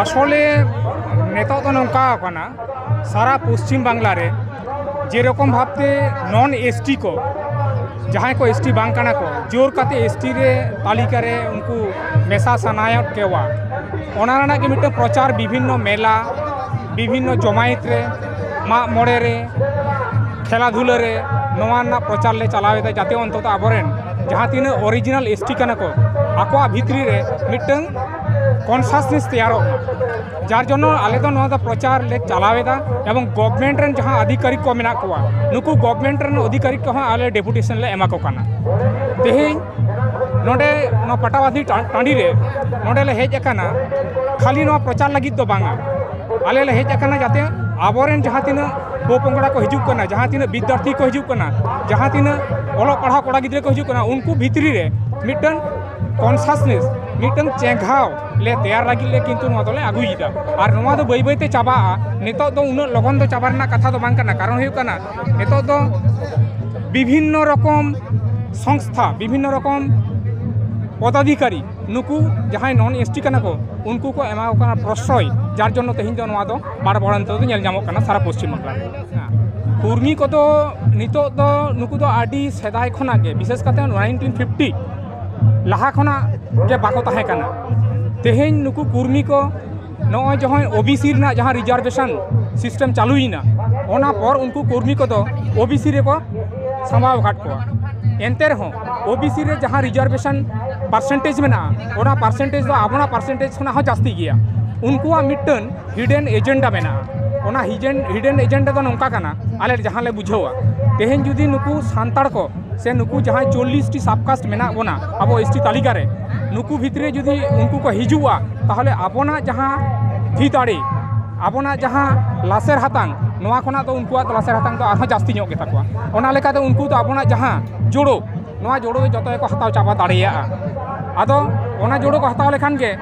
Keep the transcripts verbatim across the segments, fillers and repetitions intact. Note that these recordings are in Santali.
ᱟᱥᱚᱞᱮ ᱱᱤᱛᱚᱜ ᱫᱚ ᱱᱚᱝᱠᱟ ᱠᱟᱱᱟ, ᱥᱟᱨᱟ ᱯᱚᱥᱪᱤᱢ ᱵᱟᱝᱞᱟ ᱨᱮ ᱡᱮᱨᱚᱠᱚᱢ ᱵᱷᱟᱵᱛᱮ ᱱᱚᱱ ᱮᱥᱴᱤ ᱠᱚ, ᱡᱟᱦᱟᱸᱭ ᱠᱚ ᱮᱥᱴᱤ ᱵᱟᱝ ᱠᱟᱱᱟ ᱠᱚ, ᱡᱳᱨ ᱠᱟᱛᱮ ᱮᱥᱴᱤ ᱨᱮ ᱛᱟᱹᱞᱤᱠᱟ ᱨᱮ ᱩᱱᱠᱩ ᱢᱮᱥᱟ ᱥᱟᱱᱟᱭᱮᱫ ᱠᱚᱣᱟ, ᱚᱱᱟ ᱨᱮᱱᱟᱜ ᱜᱮ ᱢᱤᱫᱴᱟᱝ ᱯᱨᱚᱪᱟᱨ ᱵᱤᱵᱷᱤᱱᱱᱚ ᱢᱮᱞᱟ, ᱵᱤᱵᱷᱤᱱᱱᱚ ᱡᱚᱢᱟᱭᱮᱛ ᱨᱮ, ᱢᱟᱜ ᱢᱚᱬᱮ ᱨᱮ, ᱠᱷᱮᱞᱟ ᱫᱷᱩᱞᱟᱹ ᱨᱮ ᱱᱚᱣᱟ ᱨᱮᱱᱟᱜ ᱯᱨᱚᱪᱟᱨ ᱞᱮ ᱪᱟᱞᱟᱣ ᱮᱫᱟ, ᱡᱟᱛᱮ ᱚᱱᱛᱚᱛᱚ ᱟᱵᱚᱨᱮᱱ ᱡᱟᱦᱟᱸ ᱛᱤᱱᱟᱹᱜ ᱚᱨᱤᱡᱤᱱᱟᱞ ᱮᱥᱴᱤ ᱠᱟᱱᱟ ᱠᱚ, ᱟᱠᱚᱣᱟᱜ ᱵᱷᱤᱛᱨᱤ ᱨᱮ ᱢᱤᱫᱴᱟᱝ ᱠᱚᱱᱥᱟᱥᱱᱮᱥ ᱛᱮᱭᱟᱨᱚᱜ ᱢᱟ᱾ ᱡᱟᱨ ᱡᱚᱱᱱᱚ ᱟᱞᱮ ᱫᱚ ᱱᱚᱣᱟ ᱫᱚ ᱯᱨᱚᱪᱟᱨ ᱞᱮ ᱪᱟᱞᱟᱣ ᱮᱫᱟ ᱮᱵᱚᱝ ᱜᱚᱵᱷᱢᱮᱱᱴ ᱨᱮᱱ ᱡᱟᱦᱟᱸ ᱟᱫᱷᱤᱠᱟᱨᱤᱠ ᱠᱚ ᱢᱮᱱᱟᱜ ᱠᱚᱣᱟ, ᱱᱩᱠᱩ ᱜᱚᱵᱷᱢᱮᱱᱴ ᱨᱮᱱ ᱚᱫᱷᱤᱠᱟᱨᱤᱠ ᱠᱚᱦᱚᱸ ᱟᱞᱮ ᱰᱮᱯᱩᱴᱮᱥᱚᱱ ᱞᱮ ᱮᱢᱟ ᱠᱚ ᱠᱟᱱᱟ᱾ ᱛᱮᱦᱮᱧ ᱱᱚᱰᱮ ᱱᱚᱣᱟ ᱯᱟᱴᱟᱵᱟᱸᱫᱷᱤ ᱴᱟ-, ᱴᱟᱺᱰᱤ ᱨᱮ ᱱᱚᱰᱮ ᱞᱮ ᱦᱮᱡ ᱟᱠᱟᱱᱟ ᱠᱷᱟᱹᱞᱤ ᱱᱚᱣᱟ ᱯᱨᱚᱪᱟᱨ ᱞᱟᱹᱜᱤᱫ ᱫᱚ ᱵᱟᱝᱟ᱾ ᱟᱞᱮ ᱞᱮ ᱦᱮᱡ ᱟᱠᱟᱱᱟ ᱡᱟᱛᱮ ᱟᱵᱚᱨᱮᱱ ᱡᱟᱦᱟᱸ ᱛᱤᱱᱟᱹᱜ ᱯᱚᱼᱯᱚᱝᱲᱟ ᱠᱚ ᱦᱤᱡᱩᱜ ᱠᱟᱱᱟ, ᱡᱟᱦᱟᱸ ᱛᱤᱱᱟᱹᱜ ᱵᱤᱫᱽᱭᱟᱨᱛᱷᱤ ᱠᱚ ᱦᱤᱡᱩᱜ ᱠᱟᱱᱟ, ᱡᱟᱦᱟᱸ ᱛᱤᱱᱟᱹᱜ ᱚᱞᱚᱜ ᱯᱟᱲᱦᱟᱣ ᱠᱚᱲᱟ ᱜᱤᱫᱽᱨᱟᱹ ᱠᱚ ᱦᱤᱡᱩᱜ ᱠᱟᱱᱟ, ᱩᱱᱠᱩ ᱵᱷᱤᱛᱨᱤ ᱨᱮ ᱢᱤᱫᱴᱟᱝ ᱠᱚᱱᱥᱟᱥᱱᱮᱥ, ᱢᱤᱫᱴᱟᱝ ᱪᱮᱸᱜᱷᱟᱣ ᱞᱮ ᱛᱮᱭᱟᱨ ᱞᱟᱹᱜᱤᱫ ᱞᱮ ᱠᱤᱱᱛᱩ ᱱᱚᱣᱟ ᱫᱚᱞᱮ ᱟᱹᱜᱩᱭᱮᱫᱟ᱾ ᱟᱨ ᱱᱚᱣᱟ ᱫᱚ ᱵᱟᱹᱭ ᱵᱟᱹᱭ ᱛᱮ ᱪᱟᱵᱟᱜᱼᱟ᱾ ᱱᱤᱛᱚᱜ ᱫᱚ ᱩᱱᱟᱹᱜ ᱞᱚᱜᱚᱱ ᱫᱚ ᱪᱟᱵᱟ ᱨᱮᱱᱟᱜ ᱠᱟᱛᱷᱟ ᱫᱚ ᱵᱟᱝ ᱠᱟᱱᱟ᱾ ᱠᱟᱨᱚᱱ ᱦᱩᱭᱩᱜ ᱠᱟᱱᱟ, ᱱᱤᱛᱚᱜ ᱫᱚ ᱵᱤᱵᱷᱤᱱᱱᱚ ᱨᱚᱠᱚᱢ ᱥᱚᱝᱥᱛᱷᱟ, ᱵᱤᱵᱷᱤᱱᱱᱚ ᱨᱚᱠᱚᱢ ᱯᱚᱫᱟᱫᱷᱤᱠᱟᱨᱤ, ᱱᱩᱠᱩ ᱡᱟᱦᱟᱸᱭ ᱱᱚᱱ ᱮᱥᱴᱤ ᱠᱟᱱᱟ ᱠᱚ, ᱩᱱᱠᱩ ᱠᱚ ᱮᱢᱟ ᱠᱚ ᱠᱟᱱᱟ ᱯᱨᱚᱥᱨᱚᱭ, ᱡᱟᱨ ᱡᱚᱱᱱᱚ ᱛᱮᱦᱮᱧ ᱫᱚ ᱱᱚᱣᱟ ᱫᱚ ᱵᱟᱲᱵᱟᱲᱟᱱᱛᱚ ᱫᱚ ᱧᱮᱞ ᱧᱟᱢᱚᱜ ᱠᱟᱱᱟ ᱥᱟᱨᱟ ᱯᱚᱥᱪᱤᱢ ᱵᱟᱝᱞᱟ ᱨᱮ᱾ ᱠᱩᱨᱢᱤ ᱠᱚᱫᱚ ᱱᱤᱛᱚᱜ ᱫᱚ, ᱱᱩᱠᱩ ᱫᱚ ᱟᱹᱰᱤ ᱥᱮᱫᱟᱭ ᱠᱷᱚᱱᱟᱜ ᱜᱮ, ᱵᱤᱥᱮᱥ ᱠᱟᱛᱮ ᱱᱟᱭᱤᱱᱴᱤᱱ ᱯᱷᱤᱯᱴᱤ ᱞᱟᱦᱟ ᱠᱷᱚᱱᱟᱜ ᱜᱮ ᱵᱟᱠᱚ ᱛᱟᱦᱮᱸ ᱠᱟᱱᱟ᱾ ᱛᱮᱦᱮᱧ ᱱᱩᱠᱩ ᱠᱩᱨᱢᱤ ᱠᱚ ᱱᱚᱜᱼᱚᱭ ᱡᱟᱦᱟᱸ ᱳᱵᱤᱥᱤ ᱨᱮᱱᱟᱜ ᱡᱟᱦᱟᱸ ᱨᱤᱡᱟᱨᱵᱷᱮᱥᱚᱱ ᱥᱤᱥᱴᱮᱢ ᱪᱟᱹᱞᱩᱭᱮᱱᱟ, ᱚᱱᱟ ᱯᱚᱨ ᱩᱱᱠᱩ ᱠᱩᱨᱢᱤ ᱠᱚᱫᱚ ᱳᱵᱤᱥᱤ ᱨᱮᱠᱚ ᱥᱟᱢᱵᱟᱣ ᱟᱠᱟᱫ ᱠᱚᱣᱟ᱾ ᱮᱱᱛᱮ ᱨᱮᱦᱚᱸ ᱳᱵᱤᱥᱤ ᱨᱮ ᱡᱟᱦᱟᱸ ᱨᱤᱡᱟᱨᱵᱷᱮᱥᱚᱱ ᱯᱟᱨᱥᱮᱱᱴᱮᱡᱽ ᱢᱮᱱᱟᱜᱼᱟ, ᱚᱱᱟ ᱯᱟᱨᱥᱮᱱᱴᱮᱡᱽ ᱫᱚ ᱟᱵᱚᱱᱟᱜ ᱯᱟᱨᱥᱮᱱᱴᱮᱡᱽ ᱠᱷᱚᱱᱟᱜ ᱦᱚᱸ ᱡᱟᱹᱥᱛᱤ ᱜᱮᱭᱟ᱾ ᱩᱱᱠᱩᱣᱟᱜ ᱢᱤᱫᱴᱟᱹᱝ ᱦᱤᱰᱮᱱ ᱮᱡᱮᱱᱰᱟ ᱢᱮᱱᱟᱜᱼᱟ᱾ ᱚᱱᱟ ᱦᱤᱡᱮᱱ, ᱦᱤᱰᱮᱱ ᱮᱡᱮᱱᱰᱟ ᱫᱚ ᱱᱚᱝᱠᱟ ᱠᱟᱱᱟ, ᱟᱞᱮ ᱡᱟᱦᱟᱸ ᱞᱮ ᱵᱩᱡᱷᱟᱹᱣᱟ, ᱛᱮᱦᱮᱧ ᱡᱩᱫᱤ ᱱᱩᱠᱩ ᱥᱟᱱᱛᱟᱲ ᱠᱚ ᱥᱮ ᱱᱩᱠᱩ ᱡᱟᱦᱟᱸᱭ ᱪᱚᱞᱞᱤᱥ ᱴᱤ ᱥᱟᱵᱠᱟᱥᱴ ᱢᱮᱱᱟᱜ ᱵᱚᱱᱟ ᱟᱵᱚ ᱮᱥᱴᱤ ᱛᱟᱹᱞᱤᱠᱟ ᱨᱮ, ᱱᱩᱠᱩ ᱵᱷᱤᱛᱨᱤ ᱨᱮ ᱡᱩᱫᱤ ᱩᱱᱠᱩ ᱠᱚ ᱦᱤᱡᱩᱜᱼᱟ, ᱛᱟᱦᱚᱞᱮ ᱟᱵᱚᱱᱟᱜ ᱡᱟᱦᱟᱸ ᱛᱷᱤᱛ ᱟᱲᱮ, ᱟᱵᱚᱱᱟᱜ ᱡᱟᱦᱟᱸ ᱞᱟᱥᱮᱨ ᱦᱟᱛᱟᱝ, ᱱᱚᱣᱟ ᱠᱷᱚᱱᱟᱜ ᱫᱚ ᱩᱱᱠᱩᱣᱟᱜ ᱫᱚ ᱞᱟᱥᱮᱨ ᱦᱟᱛᱟᱝ ᱫᱚ ᱟᱨᱦᱚᱸ ᱡᱟᱹᱥᱛᱤ ᱧᱚᱜ ᱜᱮᱛᱟ ᱠᱚᱣᱟ᱾ ᱚᱱᱟ ᱞᱮᱠᱟᱛᱮ ᱩᱱᱠᱩ ᱫᱚ ᱟᱵᱚᱱᱟᱜ ᱡᱟᱦᱟᱸ ᱡᱳᱲᱳ, ᱱᱚᱣᱟ ᱡᱳᱲᱳ ᱫᱚ ᱡᱚᱛᱚ ᱜᱮᱠᱚ ᱦᱟᱛᱟᱣ ᱪᱟᱵᱟ ᱫᱟᱲᱮᱭᱟᱜᱼᱟ᱾ ᱟᱫᱚ ᱚᱱᱟ ᱡᱳᱲᱳ ᱠᱚ ᱦᱟᱛᱟᱣ ᱞᱮᱠᱷᱟᱱ ᱜᱮ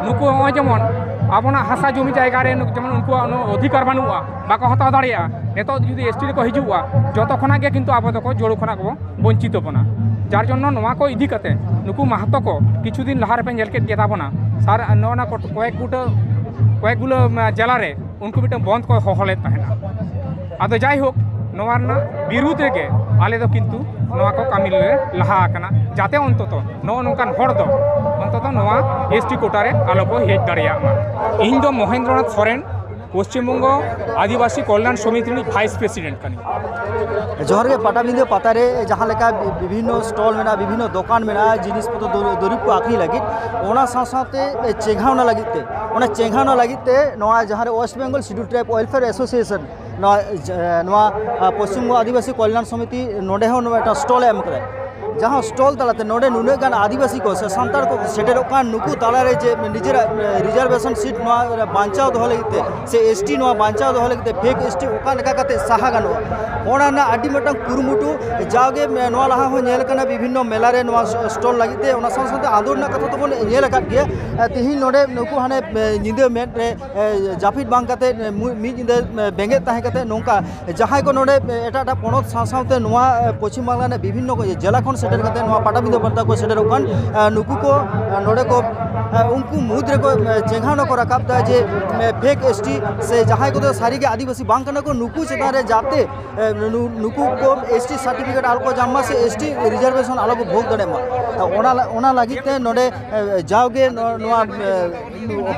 ᱱᱩᱠᱩ ᱱᱚᱜᱼᱚᱭ ᱡᱮᱢᱚᱱ ᱟᱵᱚᱱᱟᱜ ᱦᱟᱥᱟ ᱡᱚᱢᱤ ᱡᱟᱭᱜᱟ ᱨᱮ ᱱᱩᱠᱩ ᱡᱮᱢᱚᱱ ᱩᱱᱠᱩᱣᱟᱜ ᱩᱱᱟᱹᱜ ᱚᱫᱷᱤᱠᱟᱨ ᱵᱟᱹᱱᱩᱜᱼᱟ, ᱵᱟᱠᱚ ᱦᱟᱛᱟᱣ ᱫᱟᱲᱮᱭᱟᱜᱼᱟ᱾ ᱱᱤᱛᱚᱜ ᱡᱩᱫᱤ ᱮᱥᱴᱤ ᱨᱮᱠᱚ ᱦᱤᱡᱩᱜᱼᱟ, ᱡᱚᱛᱚ ᱠᱷᱚᱱᱟᱜ ᱜᱮ ᱠᱤᱱᱛᱩ ᱟᱵᱚ ᱫᱚᱠᱚ ᱡᱳᱲᱳ ᱠᱷᱚᱱᱟᱜ ᱠᱚ ᱵᱚᱧᱪᱤᱛᱚ ᱵᱚᱱᱟ᱾ ᱡᱟᱨ ᱡᱚᱱᱱᱚ ᱱᱚᱣᱟ ᱠᱚ ᱤᱫᱤ ᱠᱟᱛᱮ ᱱᱩᱠᱩ ᱢᱟᱦᱟᱛᱚ ᱠᱚ ᱠᱤᱪᱷᱩ ᱫᱤᱱ ᱞᱟᱦᱟ ᱨᱮᱯᱮ ᱧᱮᱞ ᱠᱮᱫ ᱜᱮ ᱛᱟᱵᱚᱱᱟ, ᱥᱟᱨ ᱱᱚᱜᱼᱚ ᱱᱟ ᱠᱚ-, ᱠᱚᱭᱮᱠ ᱜᱩᱴᱟᱹ ᱠᱚᱭᱮᱠ ᱜᱩᱞᱟᱹ ᱡᱮᱞᱟ ᱨᱮ ᱩᱱᱠᱩ ᱢᱤᱫᱴᱟᱝ ᱵᱚᱱᱫᱷ ᱠᱚ ᱦᱚᱦᱚ ᱞᱮᱫ ᱛᱟᱦᱮᱱᱟ᱾ ᱟᱫᱚ ᱡᱟᱭᱦᱳᱠ, ᱱᱚᱣᱟ ᱨᱮᱱᱟᱜ ᱵᱤᱨᱩᱫᱷ ᱨᱮᱜᱮ ᱟᱞᱮ ᱫᱚ ᱠᱤᱱᱛᱩ ᱱᱚᱣᱟ ᱠᱚ ᱠᱟᱹᱢᱤ ᱞᱮ ᱞᱟᱦᱟ ᱟᱠᱟᱱᱟ, ᱡᱟᱛᱮ ᱚᱱᱛᱚᱛᱚ ᱱᱚᱜᱼᱚ ᱱᱚᱝᱠᱟᱱ ᱦᱚᱲ ᱫᱚ ᱚᱱᱛᱚᱛᱚ ᱱᱚᱣᱟ ᱮᱥ ᱴᱤ ᱠᱳᱴᱟ ᱨᱮ ᱟᱞᱚ ᱠᱚ ᱦᱮᱡ ᱫᱟᱲᱮᱭᱟᱜ ᱢᱟ᱾ ᱤᱧ ᱫᱚ ᱢᱚᱦᱮᱱᱫᱨᱚᱱᱟᱛᱷ ᱥᱚᱨᱮᱱ, ᱯᱚᱥᱪᱤᱢ ᱵᱚᱝᱜᱚ ᱟᱹᱫᱤᱵᱟᱹᱥᱤ ᱠᱚᱞᱭᱟᱱ ᱥᱚᱢᱤᱛᱤ ᱨᱤᱱᱤᱡ ᱵᱷᱟᱭᱤᱥ ᱯᱨᱮᱥᱤᱰᱮᱱᱴ ᱠᱟᱹᱱᱟᱹᱧ᱾ ᱡᱚᱦᱟᱨ ᱜᱮ᱾ ᱯᱟᱴᱟᱵᱤᱸᱫᱟᱹ ᱯᱟᱛᱟ ᱨᱮ ᱡᱟᱦᱟᱸ ᱞᱮᱠᱟ ᱵᱤ- ᱵᱤᱵᱷᱤᱱᱱᱚ ᱥᱴᱚᱞ ᱢᱮᱱᱟᱜᱼᱟ, ᱵᱤᱵᱷᱤᱱᱱᱚ ᱫᱚᱠᱟᱱ ᱢᱮᱱᱟᱜᱼᱟ, ᱡᱤᱱᱤᱥ ᱯᱚᱛᱨᱚ ᱫᱩᱨ- ᱫᱩᱨᱤᱵᱽ ᱠᱚ ᱟᱹᱠᱷᱨᱤᱧ ᱞᱟᱹᱜᱤᱫ, ᱚᱱᱟ ᱥᱟᱶ ᱥᱟᱶᱛᱮ ᱪᱮᱸᱜᱷᱟᱣᱱᱟ ᱞᱟᱹᱜᱤᱫ ᱛᱮ, ᱚᱱᱟ ᱪᱮᱸᱜᱷᱟᱣᱱᱟ ᱞᱟᱹᱜᱤᱫ ᱛᱮ ᱱᱚᱣᱟ ᱡᱟᱦᱟᱸ ᱨᱮ West Bengal schedule tribe welfare association, ᱱᱚᱣᱟ ᱡ- ᱱᱚᱣᱟ ᱯᱚᱥᱪᱤᱢ ᱵᱚᱝᱜᱚ ᱟᱹᱫᱤᱵᱟᱹᱥᱤ ᱠᱚᱞᱭᱟᱱ ᱥᱚᱢᱤᱛᱤ, ᱱᱚᱰᱮ ᱦᱚᱸ ᱱᱚᱣᱟ ᱢᱤᱫᱴᱟᱝ ᱥᱴᱚᱞ ᱮ ᱮᱢ ᱠᱟᱫᱟ᱾ ᱡᱟᱦᱟᱸ ᱥᱴᱚᱞ ᱛᱟᱞᱟᱛᱮ ᱱᱚᱰᱮ ᱱᱩᱱᱟᱹᱜ ᱜᱟᱱ ᱟᱹᱫᱤᱵᱟᱹᱥᱤ ᱠᱚ ᱥᱮ ᱥᱟᱱᱛᱟᱲ ᱠᱚ ᱥᱮᱴᱮᱨᱚᱜ ᱠᱟᱱ, ᱱᱩᱠᱩ ᱛᱟᱞᱟᱨᱮ ᱡᱮ ᱱᱤᱡᱮᱨᱟᱜ ᱨᱤᱡᱟᱨᱵᱷᱮᱥᱚᱱ ᱥᱤᱴ ᱱᱚᱣᱟ ᱵᱟᱧᱪᱟᱣ ᱫᱚᱦᱚ ᱞᱟᱹᱜᱤᱫ ᱛᱮ ᱥᱮ ᱮᱥ ᱴᱤ ᱱᱚᱣᱟ ᱵᱟᱧᱪᱟᱣ ᱫᱚᱦᱚ ᱞᱟᱹᱜᱤᱫ ᱛᱮ ᱯᱷᱮᱠ ᱮᱥ ᱴᱤ ᱚᱠᱟ ᱞᱮᱠᱟ ᱠᱟᱛᱮ ᱥᱟᱦᱟ ᱜᱟᱱᱚᱜᱼᱟ, ᱚᱱᱟ ᱨᱮᱱᱟᱜ ᱟᱹᱰᱤ ᱢᱤᱫᱴᱟᱝ ᱠᱩᱨᱩᱢᱩᱴᱩ᱾ ᱡᱟᱣᱜᱮ ᱱᱚᱣᱟ ᱞᱟᱦᱟ ᱦᱚᱸ ᱧᱮᱞ ᱠᱟᱱᱟ ᱵᱤᱵᱷᱤᱱᱱᱚ ᱢᱮᱞᱟ ᱨᱮ ᱱᱚᱣᱟ ᱥᱴᱚᱞ ᱞᱟᱹᱜᱤᱫ ᱛᱮ, ᱚᱱᱟ ᱥᱟᱶ ᱥᱟᱶᱛᱮ ᱟᱸᱫᱳᱲ ᱨᱮᱱᱟᱜ ᱠᱟᱛᱷᱟ ᱫᱚᱵᱚᱱ ᱧᱮᱞ ᱟᱠᱟᱫ ᱜᱮᱭᱟ᱾ ᱛᱤᱦᱤᱧ ᱱᱚᱰᱮ ᱱᱩᱠᱩ ᱦᱟᱱᱮ ᱧᱤᱫᱟᱹ ᱢᱮᱫ ᱨᱮ ᱡᱟᱹᱯᱤᱫ ᱵᱟᱝ ᱠᱟᱛᱮ ᱢᱤᱫ ᱧᱤᱫᱟᱹ ᱵᱮᱸᱜᱮᱫ ᱛᱟᱦᱮᱸ ᱠᱟᱛᱮ ᱱᱚᱝᱠᱟ ᱡᱟᱦᱟᱸᱭ ᱠᱚ ᱱᱚᱰᱮ ᱮᱴᱟᱜ ᱮᱴᱟᱜ ᱯᱚᱱᱚᱛ ᱥᱟᱶ ᱥᱟᱶᱛᱮ ᱱᱚᱣᱟ ᱯᱚᱪᱷᱤᱢ ᱵᱟᱝᱞᱟ ᱨᱮᱱᱟᱜ ᱵᱤᱵᱷᱤᱱᱱᱚ ᱡᱮᱞᱟ ᱠᱷᱚᱱ ᱥᱮᱴᱮᱨ ᱠᱟᱛᱮ ᱱᱚᱣᱟ ᱯᱟᱴᱟᱵᱤᱸᱫᱟᱹ ᱯᱟᱛᱟ ᱠᱚ ᱥᱮᱴᱮᱨᱚᱜ ᱠᱟᱱ, ᱱᱩᱠᱩ ᱠᱚ ᱱᱚᱰᱮ ᱠᱚ ᱩᱱᱠᱩ ᱢᱩᱫᱽ ᱨᱮᱠᱚ ᱪᱮᱸᱜᱷᱟᱣᱱᱟ ᱠᱚ ᱨᱟᱠᱟᱵ ᱮᱫᱟ ᱡᱮ ᱯᱷᱮᱠ ᱮᱥ ᱴᱤ ᱥᱮ ᱡᱟᱦᱟᱸᱭ ᱠᱚᱫᱚ ᱥᱟᱹᱨᱤᱜᱮ ᱟᱹᱫᱤᱵᱟᱹᱥᱤ ᱵᱟᱝ ᱠᱟᱱᱟ ᱠᱚ, ᱱᱩᱠᱩ ᱪᱮᱛᱟᱱ ᱨᱮ ᱡᱟᱛᱮ ᱱᱩᱠᱩ ᱠᱚ ᱮᱥ ᱴᱤ ᱥᱟᱨᱴᱤᱯᱷᱤᱠᱮᱴ ᱟᱞᱚ ᱠᱚ ᱧᱟᱢ ᱢᱟ ᱥᱮ ᱮᱥ ᱴᱤ ᱨᱤᱡᱟᱨᱵᱷᱮᱥᱚᱱ ᱟᱞᱚ ᱠᱚ ᱵᱷᱳᱜᱽ ᱫᱟᱲᱮᱭᱟᱜ ᱢᱟ, ᱚᱱᱟ ᱚᱱᱟ ᱞᱟᱹᱜᱤᱫ ᱛᱮ ᱱᱚᱰᱮ ᱡᱟᱣᱜᱮ ᱱᱚᱣᱟ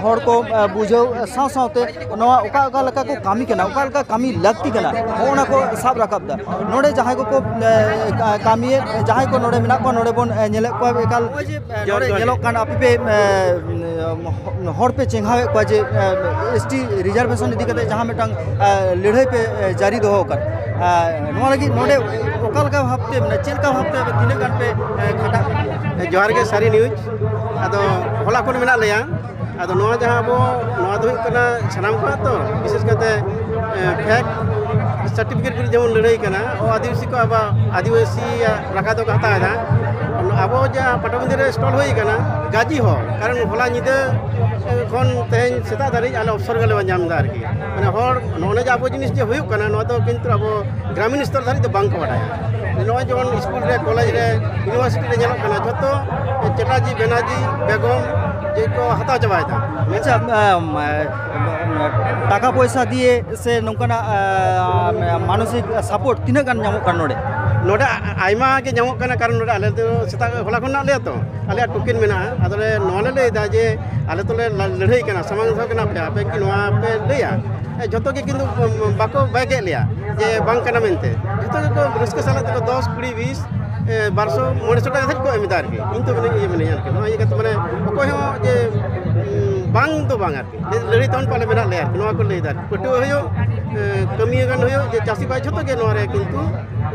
ᱦᱚᱲ ᱠᱚ ᱵᱩᱡᱷᱟᱹᱣ ᱥᱟᱶ ᱥᱟᱶᱛᱮ ᱱᱚᱣᱟ ᱚᱠᱟ ᱚᱠᱟ ᱞᱮᱠᱟ ᱠᱚ ᱠᱟᱹᱢᱤ ᱠᱟᱱᱟ, ᱚᱠᱟ ᱞᱮᱠᱟ ᱠᱟᱹᱢᱤ ᱞᱟᱹᱠᱛᱤ ᱠᱟᱱᱟ, ᱦᱚᱸᱜᱼᱚ ᱱᱟ ᱠᱚ ᱥᱟᱵ ᱨᱟᱠᱟᱵ ᱮᱫᱟ᱾ ᱱᱚᱰᱮ ᱡᱟᱦᱟᱸᱭ ᱠᱚᱠᱚ ᱠᱟᱹᱢᱤᱭᱮᱫ, ᱡᱟᱦᱟᱸᱭ ᱠᱚ ᱱᱚᱰᱮ ᱢᱮᱱᱟᱜ ᱠᱚᱣᱟ, ᱱᱚᱰᱮ ᱵᱚᱱ ᱧᱮᱞᱮᱫ ᱠᱚᱣᱟ ᱮᱠᱟᱞ ᱱᱚᱰᱮ ᱧᱮᱞᱚᱜ ᱠᱟᱱ ᱟᱯᱮ ᱯᱮ ᱦᱚᱲ ᱯᱮ ᱪᱮᱸᱜᱷᱟᱣᱮᱫ ᱠᱚᱣᱟ ᱡᱮ ᱮᱥ ᱴᱤ ᱨᱤᱡᱟᱨᱵᱷᱮᱥᱚᱱ ᱤᱫᱤ ᱠᱟᱛᱮ ᱡᱟᱦᱟᱸ ᱢᱤᱫᱴᱟᱝ ᱞᱟᱹᱲᱦᱟᱹᱭ ᱯᱮ ᱡᱟᱹᱨᱤ ᱫᱚᱦᱚ ᱟᱠᱟᱫ, ᱱᱚᱣᱟ ᱞᱟᱹᱜᱤᱫ ᱱᱚᱰᱮ ᱚᱠᱟ ᱞᱮᱠᱟ ᱵᱷᱟᱵᱛᱮ, ᱢᱟᱱᱮ ᱪᱮᱫ ᱞᱮᱠᱟ ᱵᱷᱟᱵᱛᱮ ᱟᱯᱮ ᱛᱤᱱᱟᱹᱜ ᱜᱟᱱ ᱯᱮ ᱠᱷᱟᱴᱟᱜ ᱠᱟᱱᱟ? ᱡᱚᱦᱟᱨ ᱜᱮ ᱥᱟᱹᱨᱤ ᱱᱤᱭᱩᱡᱽ᱾ ᱟᱫᱚ ᱦᱚᱞᱟ ᱠᱷᱚᱱ ᱢᱮᱱᱟᱜ ᱞᱮᱭᱟ᱾ ᱟᱫᱚ ᱱᱚᱣᱟ ᱡᱟᱦᱟᱸ ᱟᱵᱚ, ᱱᱚᱣᱟ ᱫᱚ ᱦᱩᱭᱩᱜ ᱠᱟᱱᱟ ᱥᱟᱱᱟᱢ ᱠᱚᱣᱟᱜ ᱛᱚ, ᱵᱤᱥᱮᱥ ᱠᱟᱛᱮ ᱯᱷᱮᱠ ᱥᱟᱨᱴᱤᱯᱷᱤᱠᱮᱴ ᱠᱚ ᱡᱮᱢᱚᱱ ᱞᱟᱹᱲᱦᱟᱹᱭ ᱠᱟᱱᱟ, ᱚ ᱟᱹᱫᱤᱵᱟᱹᱥᱤ ᱠᱚ ᱟᱵᱚ ᱟᱹᱫᱤᱵᱟᱹᱥᱤᱭᱟᱜ ᱨᱟᱠᱷᱟ ᱫᱚᱠᱚ ᱦᱟᱛᱟᱣ ᱮᱫᱟ᱾ ᱟᱵᱚ ᱡᱟᱦᱟᱸ ᱯᱟᱴᱟᱵᱤᱸᱫᱟᱹ ᱨᱮ ᱥᱴᱚᱞ ᱦᱩᱭ ᱠᱟᱱᱟ, ᱜᱟᱡᱤ ᱦᱚᱲ, ᱠᱟᱨᱚᱱ ᱦᱚᱞᱟ ᱧᱤᱫᱟᱹ ᱠᱷᱚᱱ ᱛᱮᱦᱮᱧ ᱥᱮᱛᱟᱜ ᱫᱷᱟᱹᱨᱤᱡ ᱟᱞᱮ ᱚᱯᱥᱚᱨ ᱜᱮᱞᱮ ᱧᱟᱢ ᱮᱫᱟ ᱟᱨᱠᱤ᱾ ᱢᱟᱱᱮ ᱦᱚᱲ ᱱᱚᱜᱼᱚᱭ ᱡᱮ ᱟᱵᱚ ᱡᱤᱱᱤᱥ ᱡᱮ ᱦᱩᱭᱩᱜ ᱠᱟᱱᱟ, ᱱᱚᱣᱟ ᱫᱚ ᱠᱤᱱᱛᱩ ᱟᱵᱚ ᱜᱨᱟᱢᱤᱱ ᱥᱛᱚᱨ ᱫᱷᱟᱹᱨᱤᱡ ᱫᱚ ᱵᱟᱝ ᱠᱚ ᱵᱟᱰᱟᱭᱟ᱾ ᱱᱚᱜᱼᱚᱭ ᱡᱮᱢᱚᱱ ᱥᱠᱩᱞ ᱨᱮ, ᱠᱚᱞᱮᱡᱽ ᱨᱮ, ᱤᱭᱩᱱᱤᱵᱷᱟᱨᱥᱤᱴᱤ ᱨᱮ ᱧᱮᱞᱚᱜ ᱠᱟᱱᱟ, ᱡᱷᱚᱛᱚ ᱪᱮᱴᱟᱨᱡᱤ, ᱵᱮᱱᱟᱨᱡᱤ, ᱵᱮᱜᱚᱢ, ᱠᱚ ᱦᱟᱛᱟᱣ ᱪᱟᱵᱟᱭᱮᱫᱟ᱾ ᱟᱪᱪᱷᱟ, ᱟᱢ, ᱟᱢ, ᱴᱟᱠᱟ ᱯᱚᱭᱥᱟ ᱫᱤᱭᱮ ᱥᱮ ᱱᱚᱝᱠᱟᱱᱟᱜ, ᱟᱢ, ᱢᱟᱱᱚᱥᱤᱠ ᱥᱟᱯᱳᱨᱴ ᱛᱤᱱᱟᱹᱜ ᱜᱟᱱ ᱧᱟᱢᱚᱜ ᱠᱟᱱᱟ ᱱᱚᱰᱮ? ᱱᱚᱰᱮ ᱟ-, ᱟᱭᱢᱟ ᱜᱮ ᱧᱟᱢᱚᱜ ᱠᱟᱱᱟ, ᱠᱟᱨᱚᱱ ᱱᱚᱰᱮ ᱟᱞᱮ ᱫᱚ ᱥᱮᱛᱟᱜ ᱦᱚᱞᱟ ᱠᱷᱚᱱ ᱢᱮᱱᱟᱜ ᱞᱮᱭᱟ ᱛᱚ, ᱟᱞᱮᱭᱟᱜ ᱴᱳᱠᱮᱱ ᱢᱮᱱᱟᱜᱼᱟ᱾ ᱟᱫᱚ ᱞᱮ, ᱱᱚᱣᱟ ᱞᱮ ᱞᱟᱹᱭᱫᱟ ᱡᱮ ᱟᱞᱮ ᱛᱚᱞᱮ ᱞᱟ-, ᱞᱟᱹᱲᱦᱟᱹᱭ ᱠᱟᱱᱟ, ᱥᱟᱢᱟᱝ ᱫᱷᱟᱣ ᱠᱟᱱᱟ ᱯᱮ, ᱟᱯᱮ ᱠᱤ ᱱᱚᱣᱟ ᱯᱮ ᱞᱟᱹᱭᱟ? ᱦᱮᱸ, ᱡᱷᱚᱛᱚ ᱜᱮ ᱠᱤᱱᱛᱩ, ᱩᱢ, ᱵᱟᱠᱚ ᱵᱟᱭ ᱜᱮᱫ ᱞᱮᱭᱟ ᱡᱮ ᱵᱟᱝ ᱠᱟᱱᱟ ᱢᱮᱱᱛᱮ᱾ ᱡᱷᱚᱛᱚ ᱜᱮᱠᱚ ᱨᱟᱹᱥᱠᱟᱹ ᱥᱟᱞᱟᱜ ᱛᱮᱠᱚ ᱫᱚᱥ, ᱠᱩᱲᱤ, ᱵᱤᱥ, ᱮ, ᱵᱟᱨᱥᱚ, ᱢᱚᱬᱮᱥᱚ ᱴᱟᱠᱟ ᱫᱷᱟᱹᱨᱤᱡ ᱠᱚ ᱮᱢ ᱮᱫᱟ ᱟᱨᱠᱤ᱾ ᱤᱧ ᱛᱚ ᱢᱤᱱᱟᱹᱧ, ᱤᱭᱟᱹ ᱢᱤᱱᱟᱹᱧᱟ ᱟᱨᱠᱤ᱾ ᱱᱚᱣᱟ ᱤᱭᱟᱹ ᱠᱟᱛᱮ ᱢᱟᱱᱮ ᱚᱠᱚᱭ ᱦᱚᱸ ᱡᱮ, ᱩᱢ, ᱵᱟᱝ ᱫᱚ ᱵᱟᱝ ᱟᱨᱠᱤ᱾ ᱞᱟᱹᱲᱦᱟᱹᱭ ᱛᱟᱵᱚᱱ ᱯᱮ, ᱟᱞᱮ ᱢᱮᱱᱟᱜ ᱞᱮᱭᱟ ᱟᱨᱠᱤ᱾ ᱱᱚᱣᱟ ᱠᱚ ᱞᱟᱹᱭ ᱮᱫᱟ ᱟᱨᱠᱤ᱾ ᱯᱟᱹᱴᱷᱩᱣᱟᱹ ᱦᱩᱭᱩᱜ, ᱮ, ᱠᱟᱹᱢᱤᱭᱟᱹ ᱜᱟᱱ ᱦᱩᱭᱩᱜ, ᱡᱮ ᱪᱟᱹᱥᱤ ᱵᱟᱭ, ᱡᱷᱚᱛᱚ ᱜᱮ ᱱᱚᱣᱟ ᱨᱮ ᱠᱤᱱᱛᱩ,